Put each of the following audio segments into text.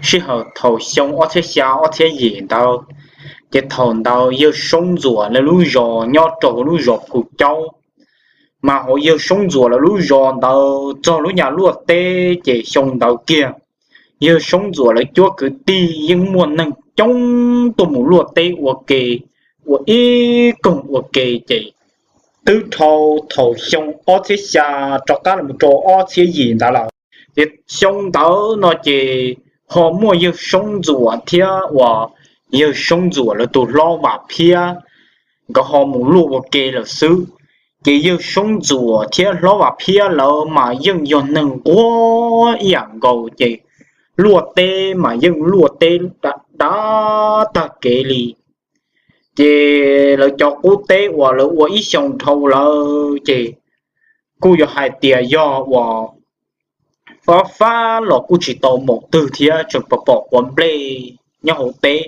sij hawm thaum xyoo ob txhiab xya ob txhiab yim ntawd, ces thaum ntawd yawg Soob Ntxuam lawv lub zos nyob rau hauv lub zos Phu Caub, mas hauv yawg Soob Ntxuam lawv lub zos ntawd txog lub nyam luaj teb ces xyoo ntawd kiag, yawg Soob Ntxuam lawv cuab kwv tij yeej muaj neeg coob tuaj mus luaj teb ua ke, ua ib koog ua ke ces twb dhau thaum xyoo ob txhiab xya rov qab los rau ob txhiab yim ntawd lawm. Ces xyoo ntawd no ces ho muaj yawg Soob Ntxuam thiab uas yawg Soob Ntxuam lawv tus hlob Vam Phiab, nkawd ho mus luaj ua ke lawm xwb. Ces yawg Soob Ntxuam thiab hlob Vam Phiab lawv mas yeej yog neeg nquag ib yam nkaus ces luaj teb mas yeej luaj teb dav tag kev li. Ces lawv cov qub teb uas lawv ua ib xyoo dhau lawm ces kuj yog hais tias yog uas fab fab los kuj tsis tau maum twg thiab tseem pom pom quav nplej nyob hauv teb.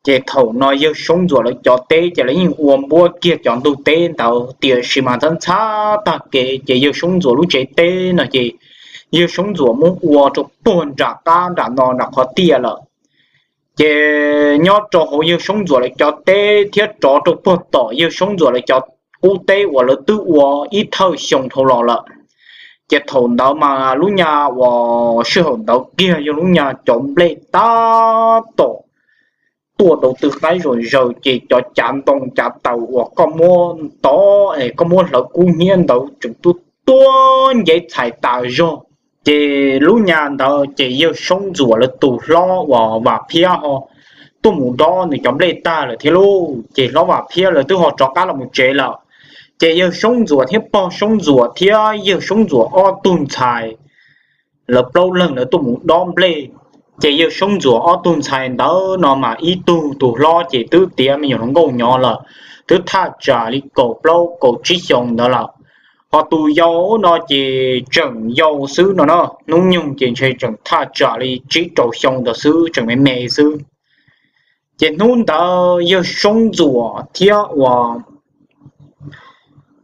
Ces thaum no yawg Soob Ntxuam lawv cov teb ces lawv yeej ua npuab kiag cov ntug teb ntawd, tiam sis mas ntxhab ntxhab tag kev ces yawg Soob Ntxuam lub tsev teb no ces yawg Soob Ntxuam muab ua rau puag nram qab nram no nram qhov tiaj lawm. Ces nyob rau hauv yawg Soob Ntxuam lawv cov teb thiab rov rau puag tom yawg Soob Ntxuam lawv cov qub teb uas lawv twb ua ib thawj xyoo dhau los lawm. Ces thaum ntawd mas lub nyam uas sij hawm ntawd kiag yog lub nyam cov nplej tab tom tuaj dau tw qaib zom zaws ces cov cav ntoo cav taws uas koj muab ntov es koj muab hlawv kub hnyiab ntawd tseem tuab tuab nceb txhais tas zog. Ces lub nyam ntawd ces yawg Soob Ntxuam lawv tus hlob uas Vam Phiab ho tuaj mus dob nws cov nplej tag lawm thiab lauj. Ces hlob Vam Phiab lawv twb ho rov qab los mus tsev lawm. Ces yawg Soob Ntxuam thiab pog Soob Ntxuam thiab yawg Soob Ntxuam ob tug ntxhais lawv plaub leeg lawv tuaj mus dob nplej. Ces yawg Soob Ntxuam ob tug ntxhais ntawd no mas ib tug tus hlob ces twb tiav me nyuam hluas nkauj nyob lawm, twb thaj tsam li kaum plaub kaum tsib xyoos ntawd lawm. Ho tus yau no ces tseem yau xwb no na, hnub nyoog ces ntshe tseem thaj tsam li tsib rau xyoo ntawd xwb, tseem me me xwb. Ces hnub ntawd yawg Soob Ntxuam thiab uas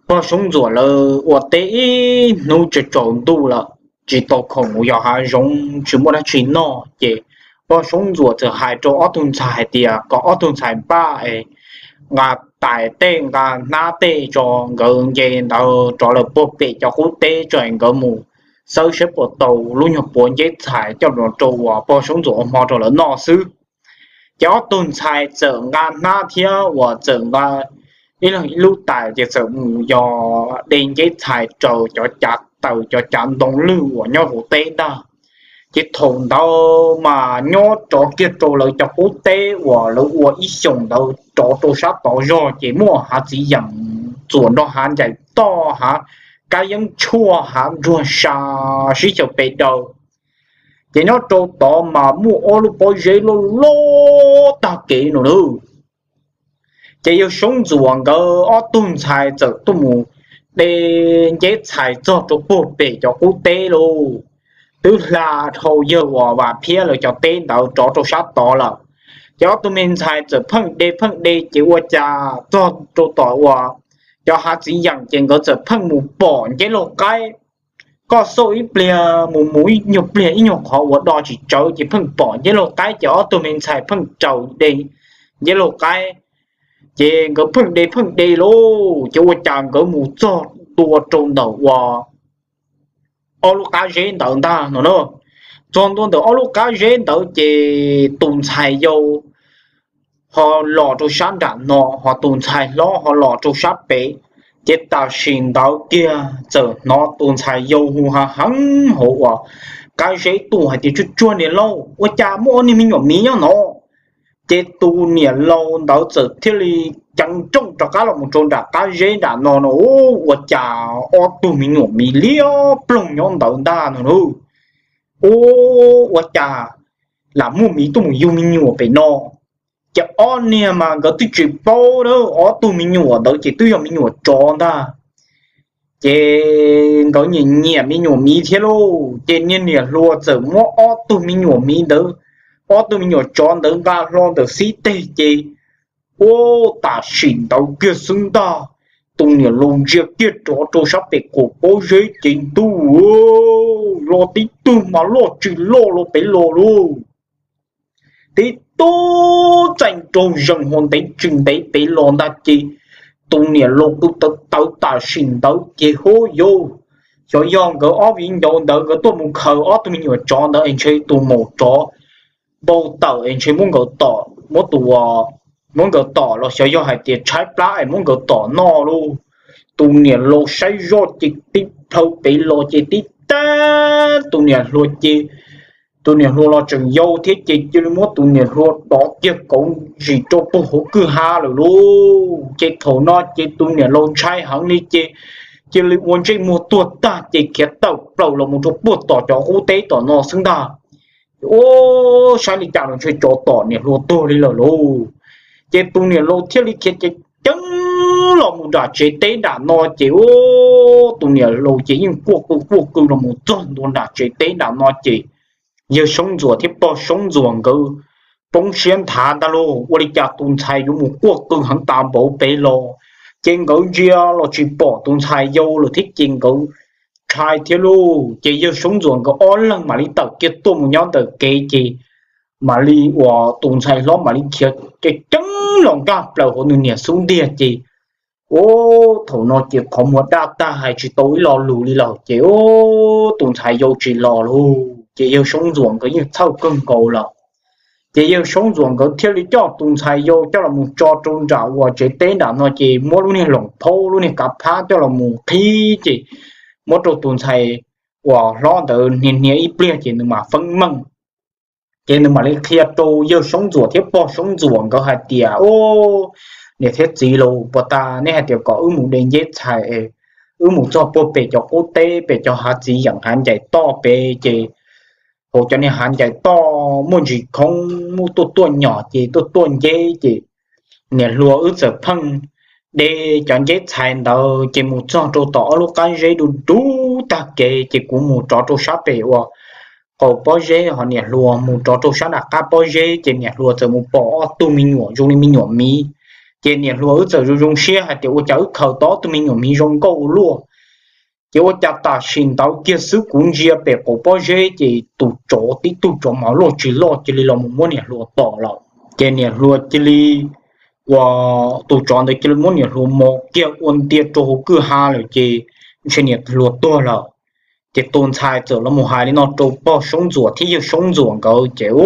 pog Soob Ntxuam lawv ua teb ib hnub tsaus tsaus ntuj lawm, tsis tau khoom mus yos hav zoov, tsis muaj dab tsi noj. Ces pog Soob Ntxuam txawm hais rau ob tug ntxhais hais tias kom ob tug ntxhais npaj es nqa tais tej nqa hnab tej tso, nkawd nce ntawd rov lawm puag pem cov qub teb tso es nkawd mus xawb saib puas tau lub nyuag puav nceb txhais coj los rau uas pog Soob Ntxuam ua hmo rau lawv noj xwb. Ces ob tug ntxhais txawm nqa hnab thiab uas txawm nqa ib leeg ib lub tais ces txawm mus yos de nceb txhais raws cov cav taws cov cav ntoo lwj uas nyob hauv teb ntag. Ces thaum ntawd mas nyob rov kiag rau lawv cov qub teb uas lawv ua ib xyoos ntawd rov rau sab tod zog ces muaj hav txiv yeem txuas nrog hav ncaim toj, hav kab yeeb tshuaj, hav nruag sa sib xyaw pes daws. Ces nyob rau tod mas muaj ob lub pob zeb loj loj tag kev no na. Ces yawg Soob Ntxuam nkawd ob tug ntxhais txawm tuaj mus de nceb txhais txog rau puag pem cov qub teb lauj. Twb hla dhau yawg uas Vam Phiab lawv cov teb ntawd rov rau sab tod lawm. Ces ob tug me ntxhais txawm pheej de pheej de ces ua cas txog rau tom uas cov hav txiv yeem ces nkawd txawm pheej mus pom nceb laug qaib. Koj xauj ib pliag mus mus ib nyuag pliag ib nyuag qhov uas do tsis tsawv ces pheej pom nceb laug qaib ces ob tug me ntxhais pheej raws de nceb laug qaib. Ces nkawd pheej de pheej de lauj ces ua cas nkawd mus txog ntua rau ntawm uas ob lub qab zeb ntawd ntag no na. Txog ntua ntawm ob lub qab zeb ntawd ces tus ntxhais yau ho los rau sab nram no, ho tus ntxhais hlob ho los rau sab pem. Ces tam sim ntawd kiag txawm hnov tus ntxhais yau hu ha heev hauv uas qab zeb tuaj hais tias, Tsuag tsuag niam laus, ua cas muaj ob niag me nyuam miv nyob no? Ces tus niam laus ntawd txawm thiaj li ceev nrooj rov qab los mus rau nram qab zeb nram no no, ua cas ob tug me nyuam miv liab ploog nyob ntawd ntag no lauj. Ua cas lam muaj miv tuaj mus yug me nyuam pem no? Ces ob niag mas nkawd twb tsis paub na, ob tug me nyuam ntawd ces twb yog me nyuam tsov ntag. Ces nkawd nyiam nyiam me nyuam miv thiab lauj, ces niag niam hluas txawm muab ob tug me nyuam miv ntawd, ob tug me nyuam tsov ntawd nqa hlo ntawm xib teg ces ua tam sim ntawd kiag xwb ntag, tus niam laus ntsia kiag rov rau sab pem qaum pob zeb ces ntuj, los tib tug mas loj tsis loj los pem los lauj. tib tug txaij nraug zees huas ntev tsis ntev pem los ntag ces tus niam laus qw tawv tawv tam sim ntawd ces hub yus, xyov yog nkawd ob viv ncaus ntawd nkawd tuaj mus khaws ob tug me nyuam tsov ntawd es ntshe tus maum tsov npau taws es ntshe muab nkawd tom, muab tus, muab nkawd tom los xyov yog hais tias tshaib plab es muab nkawd tom noj lauj. Tus niam laus saib zoj ces tib plhaw pem los ces tib tag tus niam hluas ces, tus niam hluas los tseem yau thiab ces cia li muab tus niam hluas dov kiag kauv zim rau puag hauv kwj ha lawm lauj. Ces thaum no ces tus niam laus ntshai heev li ces cia li ua ntsej muag tuag tag ces khiav tawm plaws los mus rau puag tom cov qub teb tom no xwb ntag. Ua, saib li cas los ntshe tsov tom niam hluas tuag li lawm lauj. Ces tus niam laus thiaj li khiav ceev ceev los mus nram tsev teb nram no ces ua, tus niam laus ces yeej quaj qw quaj qw los mus txog ntua nram tsev teb nram no ces yawg Soob Ntxuam thiab pog Soob Ntxuam nkawd poob siab nthav ntag lauj. Ua li cas tus ntxhais yuav mus quaj qw heev tas npaum pem los, ces nkawd ntsia los tsis pom tus ntxhais yau lawm thiab ces nkawd ntshai thiab lauj. Ces yawg Soob Ntxuam nkawd ob leeg mam li tawm kiag tuaj mus nyob ntawm kev ces mam li uas tus ntxhais hlob mam li khiav ceev ceev los nkag plaws hauv nws niam xub ntiag ces ua, thaum no ces qhov muag daj tag hais tsis tau ib lo lus li lawm ces ua, tus ntxhais yau tsis los lauj. Ces yawg Soob Ntxuam nkawd yeej txhawj kawg nkaus lawm. Ces yawg Soob Ntxuam nkawd thiaj li coj tus ntxhais yau coj los mus tso rau nram uas tsev teb nram no ces muab lub niag loos phaub lub niag kav phab coj los mus qhib ces muab rau tus ntxhais uas hlob ntawd hnia hnia ib pliag ces nws mam feeb meej. Ces nws mam li qhia rau yawg Soob Ntxuam thiab pog Soob Ntxuam nkawd hais tias, Ub, niam thiab txiv lauj, puas tas neb hais tias kom wb mus de nceb txhais, wb mus txog puag pem cov qub teb pem cov hav txiv yeem hav ncaim toj pem ces hauv cov niag hav ncaim toj muaj ntsis khoob, muaj tuaj tuaj nyom ces tuaj tuaj nceb ces niam hluas wb txawm pheej de cov nceb txhais ntawd ces mus txog rau tom ob lub qab zeb du du tag kev ces kuv mus rov rau sab pem uas qaum pob zeb, ho niam hluas mus rov rau sab nram qab pob zeb ces niam hluas txawm mus pom ob tug me nyuam zoo li me nyuam miv. Ces niam hluas wb txawm zoo zoo siab hais tias ua cas wb khaws tau ob tug me nyuam miv zoo nkauj ua luaj. Ces ua cas tam sim ntawd kiag xwb kuv ntsia pem qaum pob zeb ces tus tsov tib tug tsov mas loj tsis loj cia li los mus muab niam hluas tom lawm. Ces niam hluas cia li, uas tus tsov ntawd cia li muab niam hluas mos kiag ua ntia rau hauv kwj ha lawm ces ntshe niam hluas tuag lawm. Ces tus ntxhais txawm los mus hais li no rau pog Soob Ntxuam thiab yawg Soob Ntxuam nkawd ces, ub,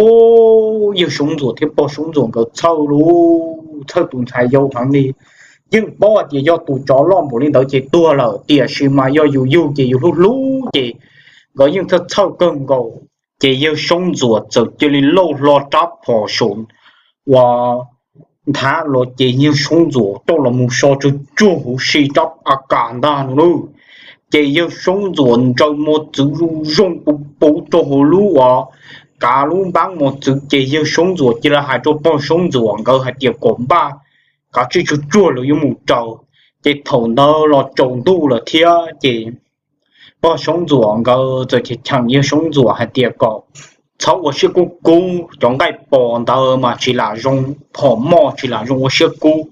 yawg Soob Ntxuam thiab pog Soob Ntxuam nkawd txhawj lauj, txhawj tus ntxhais yau heev li. Yeej paub hais tias yog tus tsov loj npaum li ntawd ces tuag lawm, tiam sis mas yog yus yug ces yus hlub hlub ces nkawd yeej txhawj txhawj kawg nkaus. Ces yawg Soob Ntxuam txawm cia li lauj hlo rab phom saum uas nthav los ces yawg Soob Ntxuam coj los mus so tsuag tsuag huv si rab a kas ntag no lauj. Ces yawg Soob Ntxuam ntsaws mos txwv zoo zoo puv puv rau hauv lub uas kav lub npab mos txwv ces yawg Soob Ntxuam cia li hais rau pog Soob Ntxuam nkawd hais tias kom npaj kav tsij tsuag tsuag lawv yuav mus raws. Ces thaum ntawd los tsaus ntuj lawm thiab ces pog Soob Ntxuam nkawd txawm cheem yawg Soob Ntxuam hais tias kom txhob ua siab kub kub, cov nqaij pos ntawd mas tsis lam zoo, phom moj tsis lam zoo ua siab kub.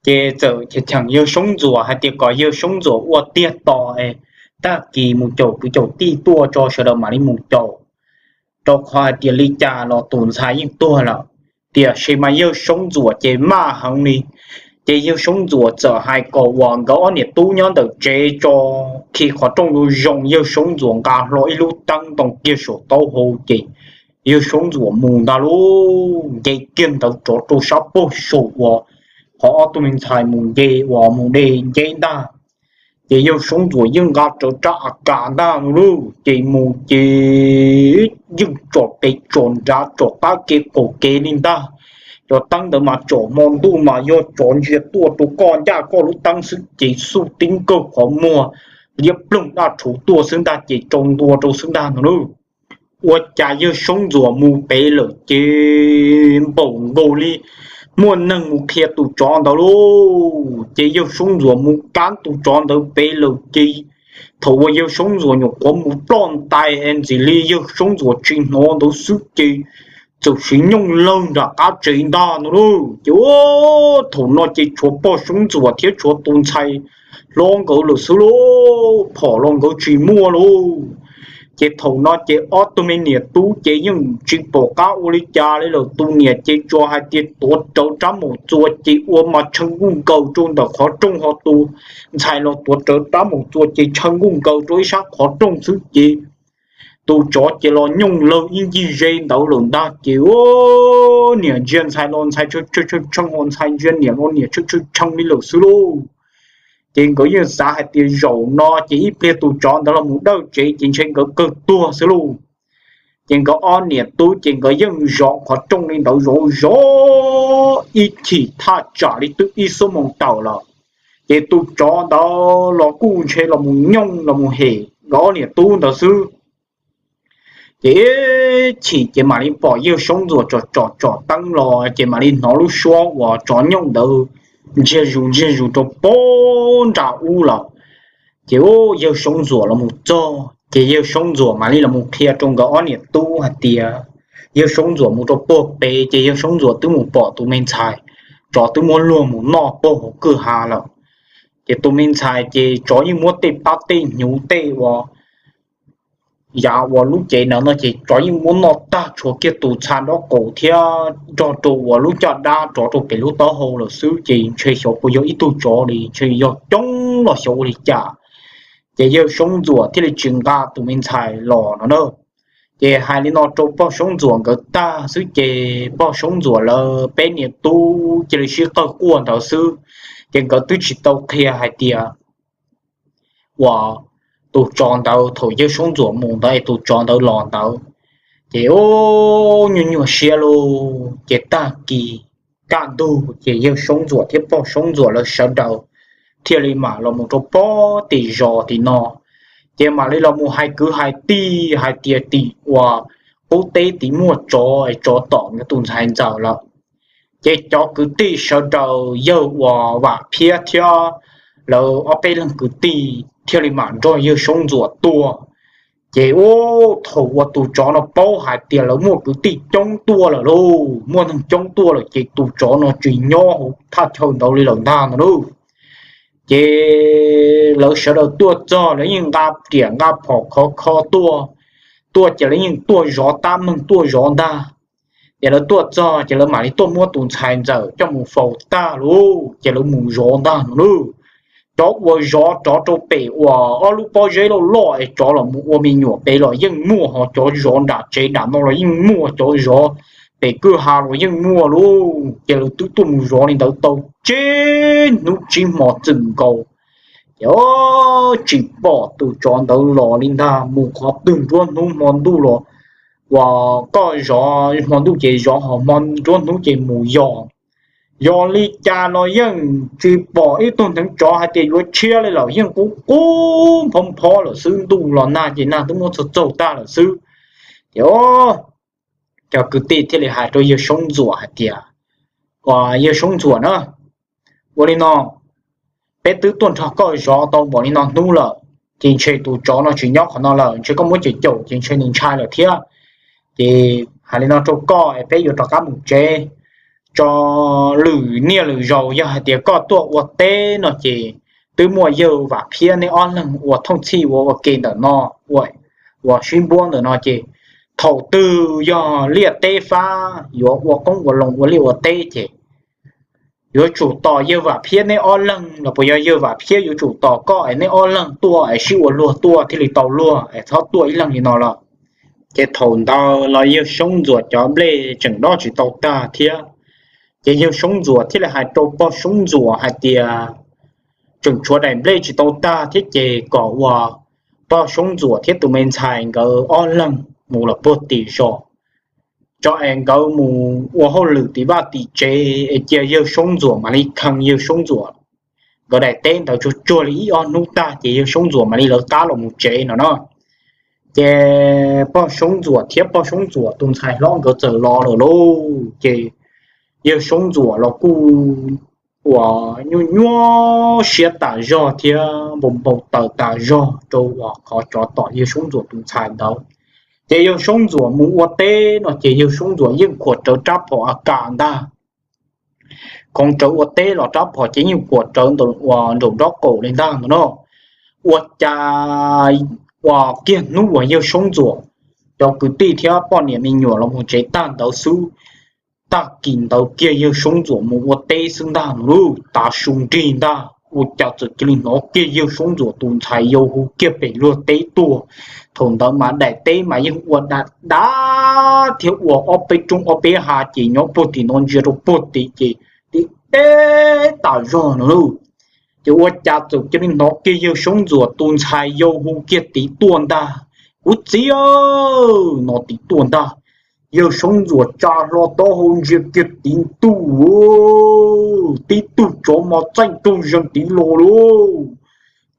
Ces txawm cheem yawg Soob Ntxuam hais tias kom yawg Soob Ntxuam ua tiag tos, tag kis mus caum kwv caum tij tuaj tso sawv daws mam li mus caum, rau qhov hais tias li cas los tus ntxhais yeej tuag lawm. Tiam sis mas yawg Soob Ntxuam ces maj heev li. Ces yawg Soob Ntxuam txawm hais kom uas nkawd ob niam tub nyob ntawm tsev tso, khi qhov rooj zoo zoo, yawg Soob Ntxuam nqa hlo ib lub teeb ntoo kiag saum taub hau ces yawg Soob Ntxuam mus ntag lauj. Nce kiag ntawd rov rau sab pag saum uas qhov ob tug me ntxhais mus nce uas mus de nceb ntag. Ces yawg Soob Ntxuam yeej nqa rawv rab a kas ntag lauj, ces mus ces yeej tsom pem tsom nrad tsom qab kev qaum kev li ntag. Cov teeb ntawd mas tsom hmo ntuj mas yog tsov ntsia tuaj rau koj ncaj koj lub teeb xwb ces xuj tib nkawg qhov muag liab ploog daj rhuv tuaj xwb ntag ces tsau ntua rau xwb ntag no lauj. Ua cas yawg Soob Ntxuam mus pem lawm ces npaum nkaus li muaj neeg mus qhia tus tsov ntawd lauj. Ces yawg Soob Ntxuam mus kab tus tsov ntawd pem lawm ces thaum uas yawg Soob Ntxuam nyuam qhuav mus ploj ntais es ntxim li yawg Soob Ntxuam tsis hnov ntawd xwb ces txawm siv nyooj lawg nram qab tsev ntag no lauj. Ces thaum no ces tshuav pog Soob Ntxuam thiab tshuav tus ntxhais hlob nkawd lawm xwb lauj, phom los nkawd tsis muaj lauj. Ces thaum no ces ob tug me niam tub ces yeej tsis pom qab ua li cas li lawm. Tus niam ces tsuas hais tias tuav rawv rab maum txuas ces ua mas tshee nkuj nkaws rau ntawm qhov rooj, ho tus ntxhais los tuav rawv rab maum txuas ces tshee nkuj nkaws rau ib sab qhov rooj xwb ces tus tsov ces los nyooj lawg ib ncig ze ntawd lawm ntag ces niam ntsia ntxhais los ntxhais tshee tshee tshee, ho ntxhais ntsia niam los niam tshee tshee tshee li lawm xwb lauj. Ces nkawd yeej xav hais tias zaum no ces ib pliag tus tsov ntawd los mus dawj tsev ces ntshe nkawd kawg tuag xwb lauj. Ces nkawd ob niam tub ces nkawd yeej zov qhov rooj li ntawd zov zov ib chim thaj tsam li twb ib xuab moos tawm lawm. Ces tus tsov ntawd los kuj ntshe los mus nyooj los mus hem nkawd ob niam tub ntawd xwb. Ces ib chim ces mam li pom yawg Soob Ntxuam tsom tsom tsom teeb los ces mam li hnov lub suab uas tsov nyooj ntawd ntsiag zus ntsiag zus rau pem nram ub lawm. Ces yawg Soob Ntxuam los mus txog ces yawg Soob Ntxuam mam li los mus qhia rau nkawd ob niam tub hais tias yawg Soob Ntxuam mus rau puag pem ces yawg Soob Ntxuam twb mus pom tus me ntxhais tsov twb muab luag mus noj puag hauv kwj ha lawm. Ces tus me ntxhais ces tsov yeej muab tej pab tej hnyuv tej ua yav uas lub cev ntawd no ces tsov yeej muab noj tag, tshuav kiag tus txha nraub qaum thiab nrog rau uas lub caj dab rov rau pem lub taub hau lawm xwb, ces ntshe xyov puas yog ib tug tsov li, ntshe yog coob los xyov ua li cas. Ces yawg Soob Ntxuam thiaj li tsis nqa tus me ntxhais los no na. Ces hais li no rau pog Soob Ntxuam nkawd tag xwb ces pog Soob Ntxuam lawv peb niam tub cia li sib qawg quaj ntawd xwb, ces nkawd twb tsis tau qhia hais tias uas tus tsov ntawd thaum yawg Soob Ntxuam mus ntawd es tus tsov ntawd los ntawd. Ces nyuaj nyuaj siab lauj, ces tag kis kaj ntug ces yawg Soob Ntxuam thiab pog Soob Ntxuam lawv sawv daws thiaj li mam los mus rau pog tim zos tim no, ces mam li los mus hais kwv hais tij hais tias tim uas qub teb tim muaj tsov es tsov tom nkawd tus ntxhais ntxawm lawm. Ces cov kwv tij sawv daws yawg uas Vam Phiab thiab lawv ob peb leeg kwv tij thiaj li mam nrog yawg Soob Ntxuam tuaj. Ces ub, thaum uas tus tsov no paub hais tias lawv muaj kwv tij coob tuaj lawm lauj, muaj neeg coob tuaj lawm ces tus tsov no tsis nyob hauv thaj chaw ntawd li lawm ntag no lauj. Ces lawv sawv daws tuaj txog lawv yeej nqa riam nqa phom khov kho tuaj, tuaj ces lawv yeej tuaj zov tab meeg tuaj zov ntag. Ces lawv tuaj txog ces lawv mam li tuaj muab tus ntxhais ntxawm coj mus faus tag lauj, ces lawv mus zov ntag no lauj. Cov uas zov rov rau pem uas ob lub pob zeb loj loj es tsov los mus ua me nyuam pem los yeej muaj, ho cov zov nram tsev nram no los yeej muaj, cov zov pem kwj ha los yeej muaj lauj. Ces lawv twb tuaj mus zov li ntawd tau tsib hnub tsib hmo txwm nkaus, ces tsis pom tus tsov ntawd los li ntag. Mus qhov twg nruab hnub hmo ntuj los uas koj zov hmo ntuj ces zov, ho hmo nruab hnub ces mus yos. Yog li cas los yeej tsis pom ib tug hneev tsov hais tias yuav tshiab li lawm, yeej qub qub nphov nphov lawm xwb, ntuj los nag ces nag twb muab txaug txaug tag lawm xwb. Ces cov kwv tij thiaj li hais rau yawg Soob Ntxuam hais tias, Yawg Soob Ntxuam na, ua li no, peb twb tuaj nrog koj zov tau npaum li no hnub lawm, ces ntshe tus tsov no tsis nyob qhov no lawm, ntshe koj muab caum caum ces ntshe nws ntshai lawm thiab. Ces hais li no rau koj es peb yuav rov qab mus tsev. Tso lwm niaj lwm zaus yog hais tias koj tuaj ua teb no ces twb muaj yawg Vam Phiab neb ob leeg ua thooj txhij ua ua ke ntawm no, ua sib npuab ntawm no ces thaum twg yog liaj teb fab yuav ua qoob ua loo ua liaj ua teb ces yuav tsum tos yawg Vam Phiab neb ob leeg los puas yog yawg Vam Phiab yuav tsum tos koj es neb ob leeg tuaj es sib ua luag tuaj thiaj li tau luag es txhob tuaj ib leeg li no lawm. Ces thaum ntawd los yawg Soob Ntxuam cov nplej tseem dob tsis tau tag thiab. Ces yawg Soob Ntxuam thiaj li hais rau pog Soob Ntxuam hais tias tseem tshuav daim nplej tsis tau tag thiab ces kom uas pog Soob Ntxuam thiab tus me ntxhais nkawd ob leeg mus los puag tim zos, tso es nkawd mus ua hauj lwm tim vaj tim tsev es cia yawg Soob Ntxuam mam li khees yawg Soob Ntxuam nkawd daim teb ntawd tsuag tsuag li ib ob hnub tag ces yawg Soob Ntxuam mam li lawv qab los mus tsev no na. Ces pog Soob Ntxuam thiab pog Soob Ntxuam tus ntxhais hlob nkawd txawm los lawm lauj. Ces yawg Soob Ntxuam los kuj uas nyuaj nyuaj siab tas zog thiab npau npau taws tas zog rau uas qhov tsov tom yawg Soob Ntxuam tus ntxhais ntawd. Ces yawg Soob Ntxuam mus ua teb no ces yawg Soob Ntxuam yeej khuam rawv rab phom a kam ntag. Khoov rawv ua teb los rab phom ces yeej khuam rawv ntawm uas nraum nraub qaum li ntag no. Ua cas Ua kiag hnub uas yawg Soob Ntxuam cov kwv tij thiab poj niam me nyuam los mus tsev tag ntawd xwb, tag kis ntawd kiag yawg Soob Ntxuam mus ua teb xwb ntag no lauj. Tav su nrig ntag ua cas txawm cia li hnov kiag yawg Soob Ntxuam tus ntxhais yau hu kiag pem luag teb tuaj. Thaum ntawd mas daim teb mas yeej ua dav dav thiab ua ob peb roob ob peb hav ces nyob puag tim no ntsia rau puag tid ces tib teb tas zog no lauj. Ces ua cas txawm cia li hnov kiag yawg Soob Ntxuam tus ntxhais yau hu kiag tid tuaj ntag, kuv txiv aw, no tid tuaj ntag. Yawg Soob Ntxuam tsa hlo taub hau ntsia kiag tid ntuj, tib tug tsov mos txaij raug zeeg tid los lauj.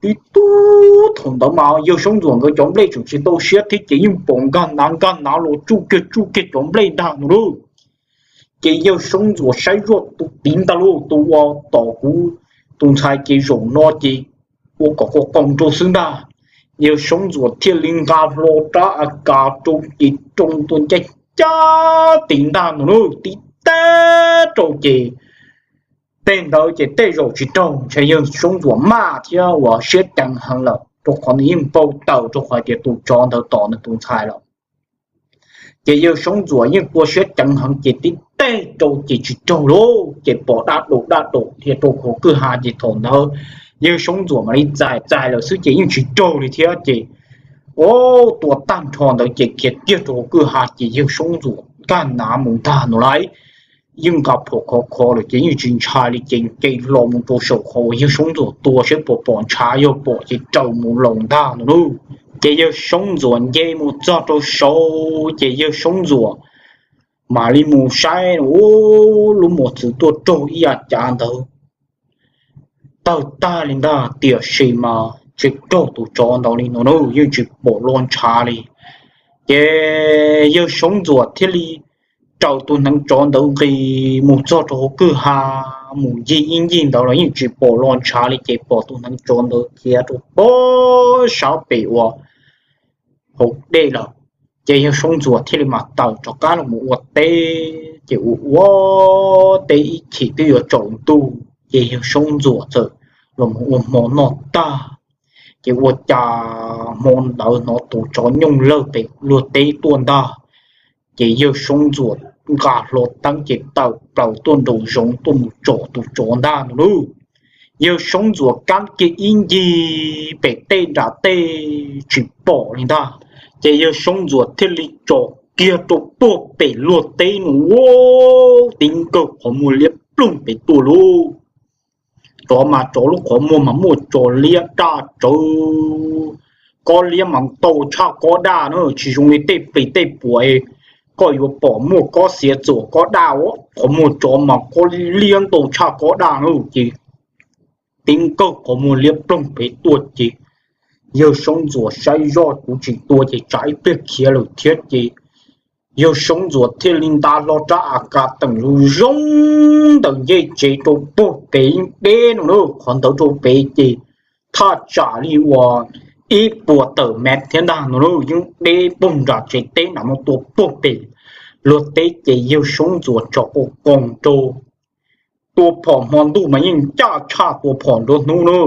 Tib tug thaum ntawd mas yawg Soob Ntxuam nkawd cov nplej tseem tsis tau siab thiab ces yeej pom nkag nav nkag nav los tsuj kiag tsuj kiag cov nplej ntag no lauj. Ces yawg Soob Ntxuam saib zoj tus tid ntag lauj, tus uas tom kuv tus ntxhais ces zaum no ces ua kom qos qoos rau xwb ntag. Yawg Soob Ntxuam thiaj li nqa hlo rab a kas rau ces roo tua ncaj ncaj tid ntag no lauj, tib teb rau ces tej ntawd ces tej zaum tsis raug, ntshe yawg Soob Ntxuam maj thiab uas siab ceev heev lawm rau qhov nws yeej npau taws rau qhov tias tus tsov ntawd tom nws tus ntxhais lawm. Ces yawg Soob Ntxuam yeej tua siab ceev heev ces tib teg rau ces tsis raug lauj, ces pom daj daum daj daum dhia rau hauv kwj ha ces thaum ntawd yawg Soob Ntxuam mam li txais txais lawm xwb ces yeej tsis raug li thiab ces, o, tua tag nrho ntawd ces khiav kiag rau hauv kwj ha ces yawg Soob Ntxuam nkag nav mus ntag no lauj. Yeej nqa phom khov kho lawm ces yeej tsis ntshai li ces nce hlo mus rau saum qhov uas yawg Soob Ntxuam tua saib puas pom ntshav, yog pom ces raws mus laus ntag no lauj. Ces yawg Soob Ntxuam nce mus txog rau saud ces yawg Soob Ntxuam mam li mus saib, u, lub mos txwv tuaj raug ib yav cav ntawd tawg tag li ntag, tiam sis mas tsis raug tus tsov ntawd li no na, yeej tsis pom lo ntshav li. Ces yawg Soob Ntxuam thiaj li raws tus hneev tsov ntawd nqis mus txog rau hauv kwj ha, mus ncig ib ncig ntawd los yeej tsis pom lo ntshav li ces pom tus hneev tsov ntawd khiav rau pob sab pem uas hauv dej lawm. Ces yawg Soob Ntxuam thiaj li mam tawm rov qab los mus ua teb, ces ua ua teb ib chim twb yuav tsaus ntuj ces yawg Soob Ntxuam txawm los mus ua hmo noj tag. Ces ua cas hmo ntawd hnov tus tsov nyooj lawg pem luag teb tuaj ntag. Ces yawg Soob Ntxuam nqa hlo teeb ces tawm plaws tuaj nraum zoov tuaj mus tsom tus tsov ntag no lauj. Yawg Soob Ntxuam kab kiag ib ncig pem tej nram tej tsis pom li ntag. Ces yawg Soob Ntxuam thiaj li tsom kiag rau puag pem luag teb no, tib nkaug qhov muag liab ploog pem tuaj lauj. Tsov mas tsov lub qhov muag mas muaj tso liab daj tsawv, kob liab mas ntau tshaj kob daj na, tsis zoo li tej plis tej puam koj yuav pom muaj kob xiav txuam kob daj, qhov muag tsov mas kob liab ntau tshaj kob daj na. Ces tib nkaug qhov muag liab ploog pem tuaj ces yawg Soob Ntxuam saib zoj kuv tsis tua ces tsam ib pliag khiav lawm thiab ces yawg Soob Ntxuam thiaj li nta hlo rab a kas teem zoo zoo ntawm ncej tsev rau puag pem deb no na, qhov ntawd rau pem ces thaj tsam li uas ib puas tawm mev thiab ntag no na, yeej deb puag nram tsev teb nram no tua puag pem luag teb ces yawg Soob Ntxuam tsom qos qoos rau. Tua phom hmo ntuj mas yeej ncaj tshaj tua phom nruab hnub na.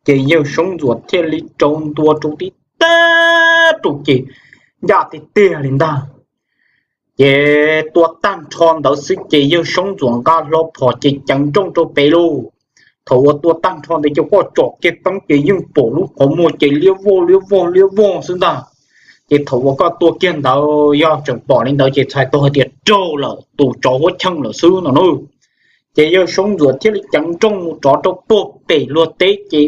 Ces yawg Soob Ntxuam thiaj li rau ntua rau tib teb rau ces ncaj tiag tiag li ntag. Ces tua tag nrho ntawd xwb ces yawg Soob Ntxuam nqa hlo phom ces ceev nrooj rau pem lauj. Thaum uas tua tag nrho ntawd ces koj tsom kiag teeb ces yeej pom lub qhov muag ces liab vog liab vog liab vog xwb ntag. Ces thaum uas koj tua kiag ntawd yog tseem pom li ntawd ces txhais tau hais tias raug lawm, tus tsov huab cheej lawm xwb no na. Ces yawg Soob Ntxuam thiaj li ceev nrooj mus rov rau puag pem luag teb ces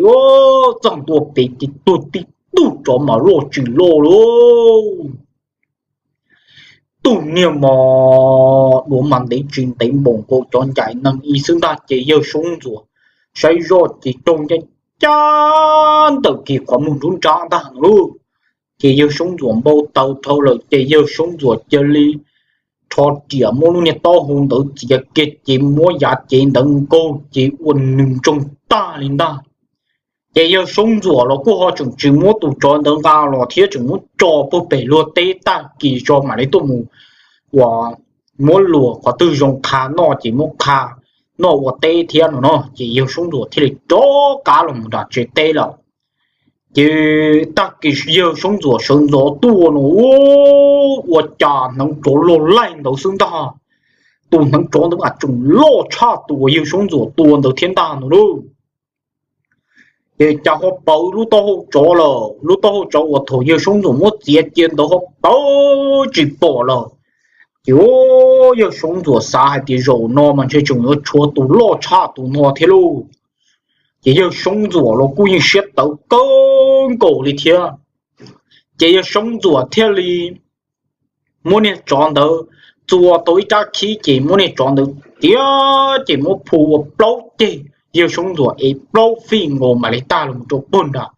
txog ntua pem ces tuag tib tug tsov mas loj tsis loj lauj. Tug niag mos duav mas ntev tsis ntev npaum nkaus cov ncaim neeg ib xwb ntag ces yawg Soob Ntxuam saib zoj ces raug ncaj ncaj ntawm kiag qhov muag nruab nrab ntag no lauj. Ces yawg Soob Ntxuam npau taws dhau lawm ces yawg Soob Ntxuam cia li rho riam muab lub niag taub hau ntawd txiav kiag ces muab yav cev ntawd nkaug ces ua nws ntsoog tag li ntag. Ces yawg Soob Ntxuam los kuj ho tseem tsis muab tus tsov ntawd nqa los thiab tseem muab tso puag pem luag teb tag kis tso mam li tuaj mus uas muab luas qhov twg zoo qha noj ces muab qha noj ua teb thiab no no ces yawg Soob Ntxuam thiaj li rov qab los mus nram tsev teb lawm. Ces tag kis yawg Soob Ntxuam sawv ntxov tuaj no, ua cas hneev tsov loj laij ntawd xwb ntag. Tus hneev tsov ntawd mas tseem loj tshaj tus uas yawg Soob Ntxuam tua ntawd thiab ntag no lauj. Ces cas ho pawv lub taub hau tsov lawm, lub taub hau tsov uas thaum yawg Soob Ntxuam muab txiav cia ntawd ho pawv tsis pom lawm. Ces yawg Soob Ntxuam xav hais tias zaum no mas ntshe tseem yuav tshuav tus loj tshaj tus no thiab lauj. Ces yawg Soob Ntxuam los kuj yeej siab tawv kawg nkaus li thiab. Ces yawg Soob Ntxuam thiaj li muab niag tsov ntawd txua tau ib rab khib, ces muab niag tsov ntawd tiav, ces muab phu ua plaub ceg, yawg Soob Ntxuam ev plaub fij nkaus mam li tag los rau puag nram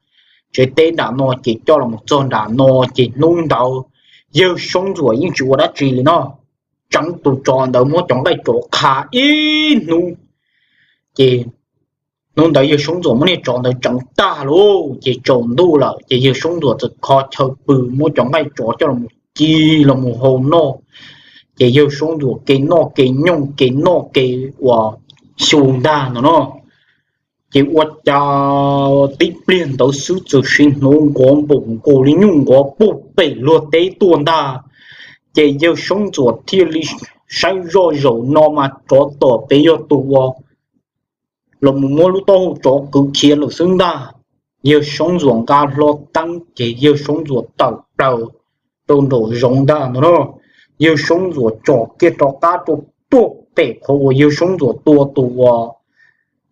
tsev teb nram no, ces coj los txog nram no. Ces hnub ntawd yawg Soob Ntxuam yeej tsis ua dab tsi li no, tseev tus tsov ntawd muab cov nqaij tsov qha ib hnub. Ces hnub ntawd yawg Soob Ntxuam muab niag tsov ntawd tseev tag lauj, ces tsaus ntuj lawm, ces yawg Soob Ntxuam txawm kho chaw pw, muab cov nqaij tsov coj los ci los mus hau noj. Ces yawg Soob Ntxuam ke noj ke nyooj, ke noj ke uas xyu ntag no no. Ces ua cas tib pliag ntawd xwb txawm sim hnov nqov npaum nkaus li nyuj nqov puag pem luag teb tuaj ntag. Ces yawg Soob Ntxuam thiaj li saib zoj, zaum no mas tsov tom pem yog tus uas los mus muab lub taub hau tsov kwv khiav lawm xwb ntag. Yawg Soob Ntxuam nqa hlo teeb, ces yawg Soob Ntxuam tawm plaws rau nraum zoov ntag no na. Yawg Soob Ntxuam tsom kiag rov qab rau puag pem qhov uas yawg Soob Ntxuam tua tus uas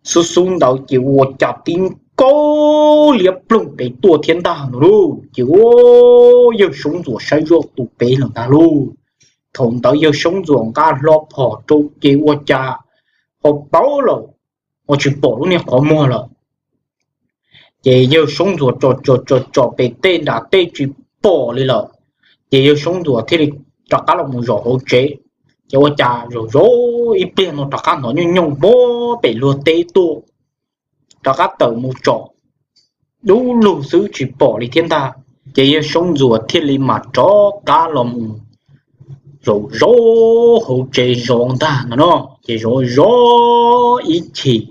xub xub ntawd, ces ua cas tib nkaug liab ploog pem tuaj thiab ntag no lauj. Ces yawg Soob Ntxuam saib zoj tus pem lawm ntag lauj. Thaum ntawd yawg Soob Ntxuam nqa hlo phom rau ces ua cas ho paub lawm, ua tsis pom lub niag qhov muag lawm. Ces yawg Soob Ntxuam tsom tsom tsom pem tej nram tej tsis pom li lawm. Ces yawg Soob Ntxuam thiaj li rov qab los mus zaum hauv tsev. Ces ua cas zaum zaum ib pliag no rov qab hnov nyooj nyooj puag pem luag teb tuaj, rov qab tawm mus tsom dub lug xwb tsis pom li thiab ntag. Ces yawg Soob Ntxuam thiaj li mam rov qab los mus zaum zaum hauv tsev zov ntag no no. Ces zov zov ib chim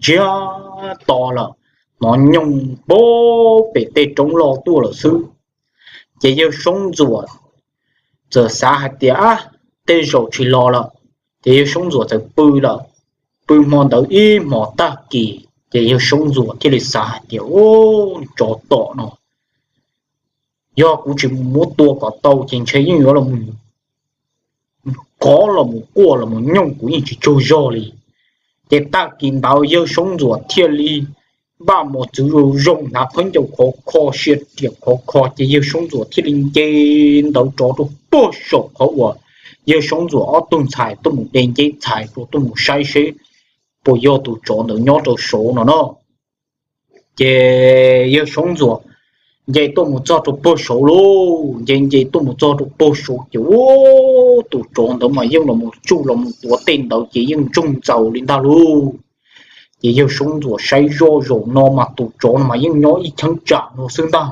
ntsiag to lawm, hnov nyooj puag pem tej roob loj tuaj lawm xwb. Ces yawg Soob Ntxuam txawm xav hais tias, ab, tej zaum tsis los lawm. Ces yawg Soob Ntxuam txawm pw lawm, pw hmo ntawd ib hmos tag kis ces yawg Soob Ntxuam thiaj li xav hais tias, u, tsov tom no, yog kuv tsis mus muab tua kom tau ces ntshe yeej yuav los mus qov los mus quaj los mus nyooj kuv yeej tsis tsaug zog li. Ces tag kis ntawd yawg Soob Ntxuam thiaj li npaj mos txwv zoo zoo, hnav khaub ncaws khov kho, sia riam khov kho, ces yawg Soob Ntxuam thiaj li nce ntawd rov rau puag saum qhov uas yawg Soob Ntxuam ob tug ntxhais tuaj mus de nceb txhais rau tuaj mus saib seb puas yog tus tsov ntawd nyob rau saud no no. Ces yawg Soob Ntxuam nce tuaj mus txog rau puag saud lauj, nce nce tuaj mus txog rau puag saud ces ua tus tsov ntawd mas yeej los mus tsuj los mus tuav tej ntawd ces yeej ntsoog ntxaus li ntag lauj. Ces yawg Soob Ntxuam saib zoj zaum no mas tus tsov no mas yeej nyob ib cheeb tsam no xwb ntag.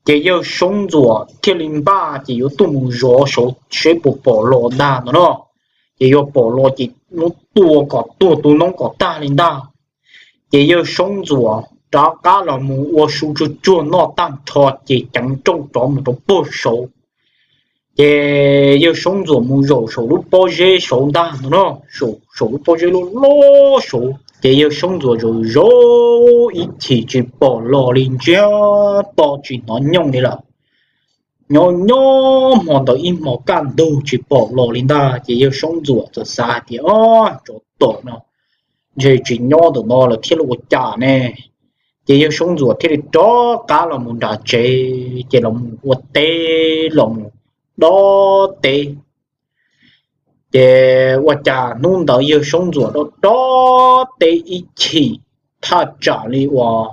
Ces yawg Soob Ntxuam thiaj li npaj ces yuav tuaj mus zov saud seb puas pom los ntag no no. Ces yuav pom los ces muab tua kom tuag tu noob kom tag li ntag. Ces yawg Soob Ntxuam rov qab los mus ua su tsuag tsuag noj tag nrho ces ceev nrooj rov mus rau puag saud. Ces yawg Soob Ntxuam mus zaum saum lub pob zeb saud ntag no no, saum lub pob zeb loj loj saud. Ces yawg Soob Ntxuam zaum zaum ib chim tsis pom los li, ntsiag to tsis hnov nyooj li lawm. Nyob nyob hmo ntawd ib hmos kaj ntug tsis pom los li ntag, ces yawg Soob Ntxuam txawm xav hais tias, o, tsov tom no ntshe tsis nyob ntawm no lawm thiab los ua cas ne. Ces yawg Soob Ntxuam thiaj li rov qab los mus nram tsev, ces los mus ua teb los mus dob teb. Ces ua cas hnub ntawd yawg Soob Ntxuam dob dob teb ib chim, thaj tsam li uas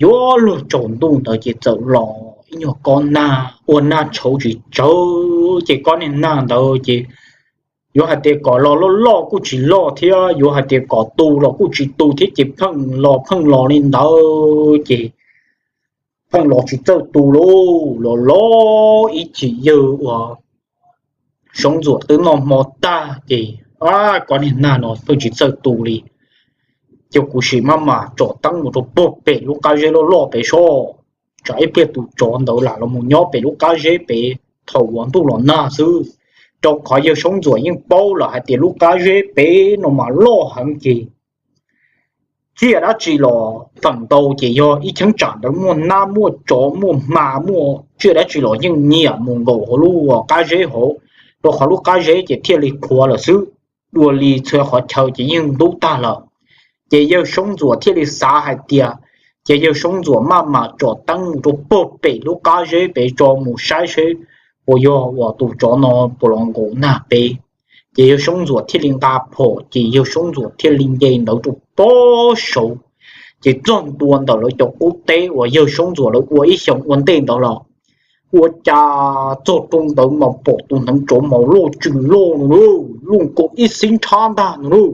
yuav luag tsaus ntuj ntawd ces txawm los ib nyuag kob nag ua nag tshauv tsis tsawv. Ces kob niag nag ntawd ces yuav hais tias kom los loj loj kuj tsis loj thiab, yuav hais tias kom tu los kuj tsis tu thiab, ces pheej los pheej los li ntawd ces pheej los tsis txawj tu lauj. Los los ib chim yawg uas Soob Ntxuam twb noj hmo tag ces, a, kob niag nag no pheej tsis txawj tu li. Ces kuv sim maj mam tsom teeb mus rau puag pem lub qab zeb loj loj pem soj, tsam ib pliag tus tsov ntawd lam los mus nyob pem lub qab zeb pem thaum uas ntuj los nag xwb. Rau qhov yawg Soob Ntxuam yeej paub lawm hais tias lub qab zeb pem no mas loj heev ces tsiaj dab tsi los feem ntau ces yog ib cheeb tsam ntawd muaj nab muaj tsov muaj hma muaj tsiaj dab tsi los yeej nyiam mus nkaum hauv lub qab zeb hauv, rau qhov lub qab zeb ces thiaj li qhuav lawm xwb. Dua li txhua qhov chaw ces yeej ntub tag lawm. Ces yawg Soob Ntxuam thiaj li xav hais tias, ces yawg Soob Ntxuam maj mam tsom teeb mus rau puag pem lub qab zeb pem tso mus saib seb puas yog uas tus tsov no puas los nkaum nag pem. Ces yawg Soob Ntxuam thiaj li nqa phom ces yawg Soob Ntxuam thiaj li nce ntawd rau pob saud. Ces txog ntua ntawm lawv cov qub teb uas yawg Soob Ntxuam lawv ua ib xyoos ua ntej ntawd los, ua cas txog rau ntawd mas pom tus hneev tsov mas loj tsw loj no lauj, loj nkaus ib xib nrhab ntag no lauj.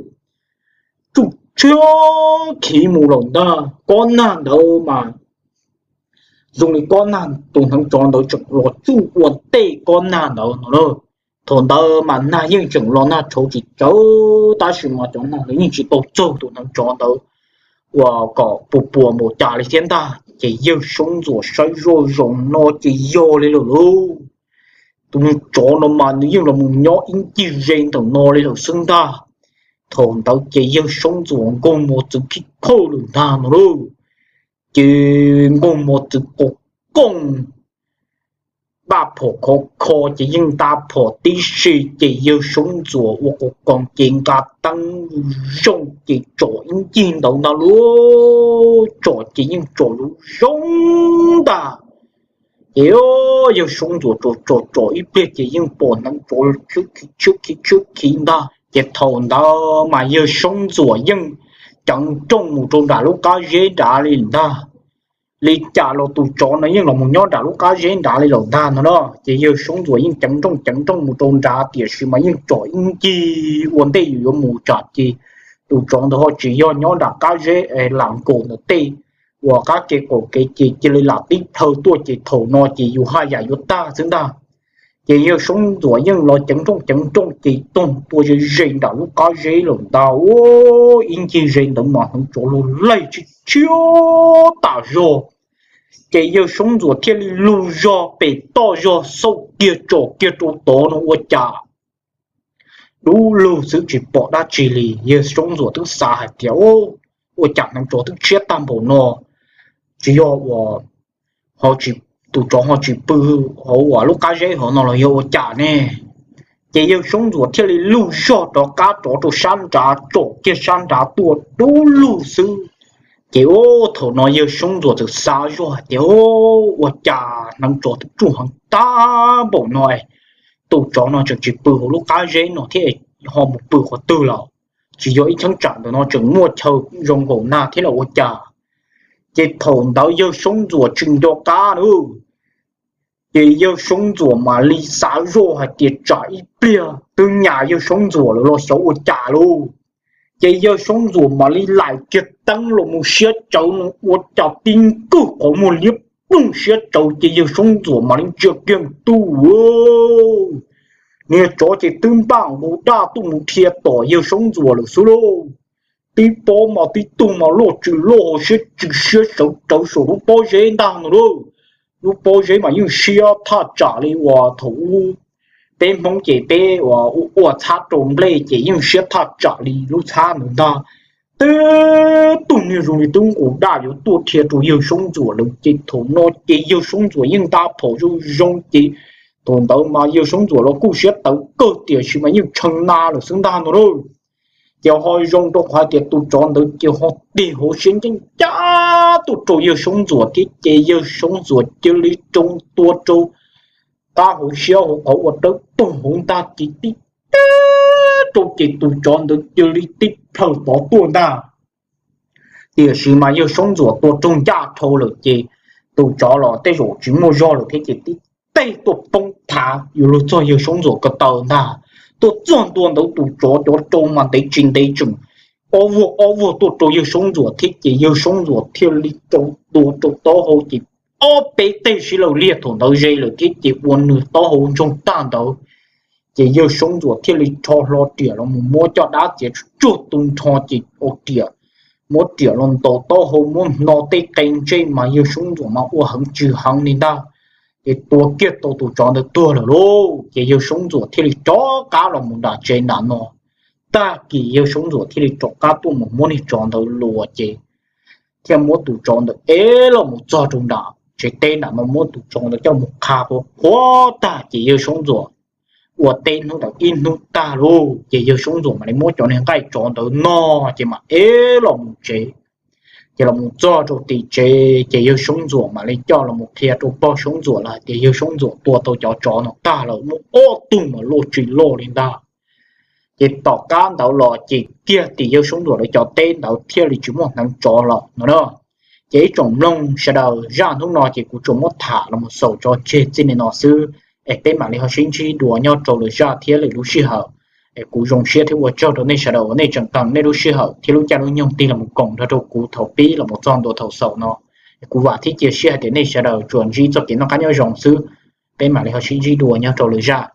Tsuj tshiab khiv mus lawm ntag, kob nag ntawd mas zoo li kob nag, tus hneev tsov ntawd tseem los tsuj ua ntej kob nag ntawd no lauj. Thaum ntawd mas nag yeej tseem los nag tshauv tsis tsawv, tab sis mas cov nag ntawd yeej tsis tau txaug tus hneev tsov ntawd uas kom puas puas npaum cas li thiab ntag. Ces yawg Soob Ntxuam saib zoj zaum no ces yog li lawm lauj, tus tsov no mas nws yeej los mus nyob ib ncig ze ntawm no li lawm xwb ntag. Thaum ntawd ces yawg Soob Ntxuam nkaug mos txwv khib khawj lawm ntag no lauj. Ces nkaug mos txwv qos kooj, npaj phom khov kho ces yeej nta phom tib si ces yawg Soob Ntxuam ua qos koos ces nqa teeb zoo ces tsom ib ncig ntawd ntag lauj. Tsom ces yeej tsom zoo zoo ntag. Ces yawg Soob Ntxuam tsom tsom tsom ib pliag ces yeej pom hneev tsov tshiab khiv tshiab khiv ntag. Ces thaum ntawd mas yawg Soob Ntxuam yeej ceev nrooj mus rau nram lub qab zeb nrad li ntag. Li cas los tus tsov no yeej los mus nyob nram lub qab zeb nrad li lawm ntag no na. Ces yawg Soob Ntxuam yeej ceev nrooj ceev nrooj mus rau nrad tiam sis mas yeej tsom ib ncig ua ntej yus yuav mus tsam ces tus tsov ntawd ho tsis yog nyob nram qab zeb es lam nkaum ntawm tej uas qab ke qaum kev ces cia li lam tib plhaw tuaj ces thaum no ces yus haj yam yuav tag xwb ntag. Ces yawg Soob Ntxuam yeej los ceev nrooj ceev nrooj ces toog tua ze ze nram lub qab zeb lawm ntag. Ua ib ncig ze ntawd mas hneev tsov lug laig tshiab tshiab tas zog. Ces yawg Soob Ntxuam thiaj li lug zog pem toj zog xauj kiag tsom kiag rau tod no ua cas dub lug xwb tsis pom dab tsi li. Yawg Soob Ntxuam twb xav hais tias, ua cas hneev tsov twb tshiab tag npaum no, tsis yog uas tus tsov ho tsis pw hauv uas lub qab zeb hauv no los yog ua cas ne? Ces yawg Soob Ntxuam thiaj li lug zog rov qab rov rau sab nrad tsom kiag sab nrad tuaj dub lug xwb. Ces thaum no yawg Soob Ntxuam txawm xav zog hais tias, ua cas hneev tsov twb ruaj heev tag npaum no, tus tsov no tseem tsis pw hauv lub qab zeb no thiab ho mus pw qhov twg lawm? Tsis yog ib cheeb tsam ntawm no tseem muaj chaw zoo nkaum nag thiab los ua cas? Ces thaum ntawd yawg Soob Ntxuam tsis nco qab na. Ces yawg Soob Ntxuam mam li xav zoj hais tias tsam ib pliag twb nyas yawg Soob Ntxuam lawm los xyov ua cas lauj. Ces yawg Soob Ntxuam mam li laim kiag teeb los mus siab tsawv no ua cas tib nkaug qhov muag liab ploog siab tsawv ces yawg Soob Ntxuam mam li ntsia kiag ntuj, niag tsov ces twb npaj nqus daj tuaj mus dhia tom yawg Soob Ntxuam lawm xwb lauj. Tib pob mas tib tug mas loj tsw loj hauv siab tsw siab sawv rawv saum lub pob zeb ntag no lauj. Lub pob zeb mas yeej siab thaj tsam li uas thaum ub peb Hmoob ces peb ua txhab rau nplej ces yeej siab thaj tsam li lub txhab ntawd ntag. Tib tug niag zoo li twb nqus daj yuav tuaj dhia rau yawg Soob Ntxuam lawm ces thaum no ces yawg Soob Ntxuam yeej nta phom zoo zoo ces thaum ntawd mas yawg Soob Ntxuam los kuj siab tawv kawg tiam sis mas yeej tshee na lawm xwb ntag no lauj. Ces ho zoo rau qhov tias tus tsov ntawd ces ho tig hauv siab ncaj ncaj tuaj rau yawg Soob Ntxuam thiab ces yawg Soob Ntxuam cia li rau tua rau qab hauv siab hauv qhov ua dawb paug hauv ntag ces tib teg rau ces tus tsov ntawd cia li tib plhaw tod tuaj ntag. Tiam sis mas yawg Soob Ntxuam tua raug ncaj dhau lawm ces tus tsov los tej zaum tsis muaj zog lawm thiab ces tib teg tuaj poob thav yuav luag txog yawg Soob Ntxuam ko taw ntag. Tuaj txog ntua ntawd tus tsov cov rau mas ntev tsis ntev tseem ob vuag ob vuag tuaj rau yawg Soob Ntxuam thiab ces yawg Soob Ntxuam thiaj li rau tua rau taub hau ces ob peb teg sib law liag thaum ntawd ze lawm thiab ces ua nws taub hau ntsoog tag ntawd. Ces yawg Soob Ntxuam thiaj li rho hlo riam los mus muab coj dab txiav tsuag tsuag tu nrho ces ua riam muab riam los ntaus taub hau, muab hno tej qe ntsej mas yawg Soob Ntxuam mas ua heev tsw heev li ntag. Ces tua kiag tau tus tsov ntawd tuag lawm lauj, ces yawg Soob Ntxuam thiaj li rov qab los mus nram tsev nram no. Tag kis yawg Soob Ntxuam thiaj li rov qab tuaj mus muab niag tsov ntawd luas ces thiaj muab tus tsov ntawd ev los mus txog rau nram tsev teb nram no, muab tus tsov ntawd coj mus qha qhuav qhuav tag ces yawg Soob Ntxuam ua teb hnub ntawd ib hnub tag lauj, ces yawg Soob Ntxuam mam li muab cov niag nqaij tsov ntawd no ces mam ev los mus tsev. Ces los mus txog rau tim tsev ces yawg Soob Ntxuam mam li coj los mus qhia rau pog Soob Ntxuam lawv hais tias yawg Soob Ntxuam tua tau cov tsov no tag lawm, muaj ob tug mas loj tsis loj li ntag. Ces tom qab ntawd los ces kiag tim yawg Soob Ntxuam lawv cov teb ntawd thiaj li tsis muaj hneev tsov lawm no na. Ces ib tsoom mloog sawv daws, zaj hnub no ces kuv tsuas muab tham los mus xaus tso tseg txij li no xwb, es peb mam li ho sib ntsib dua nyob rau lwm zaj thiab lwm lub sij hawm. Es kuv zoo siab thiab ua tsaug rau nej sawv daws uas nej tseem qee nej lub sij hawm thiab lub caij lub nyoog tig los mus koom nrog rau kuv thaum pib los mus txog ntua thaum xaus no. Es kuv vam thiab cia siab hais tias nej sawv daws tsuas ntsib txoj kev noj qab nyob zoo xwb. Peb mam li ho sib ntsib dua nyob rau lwm zaj.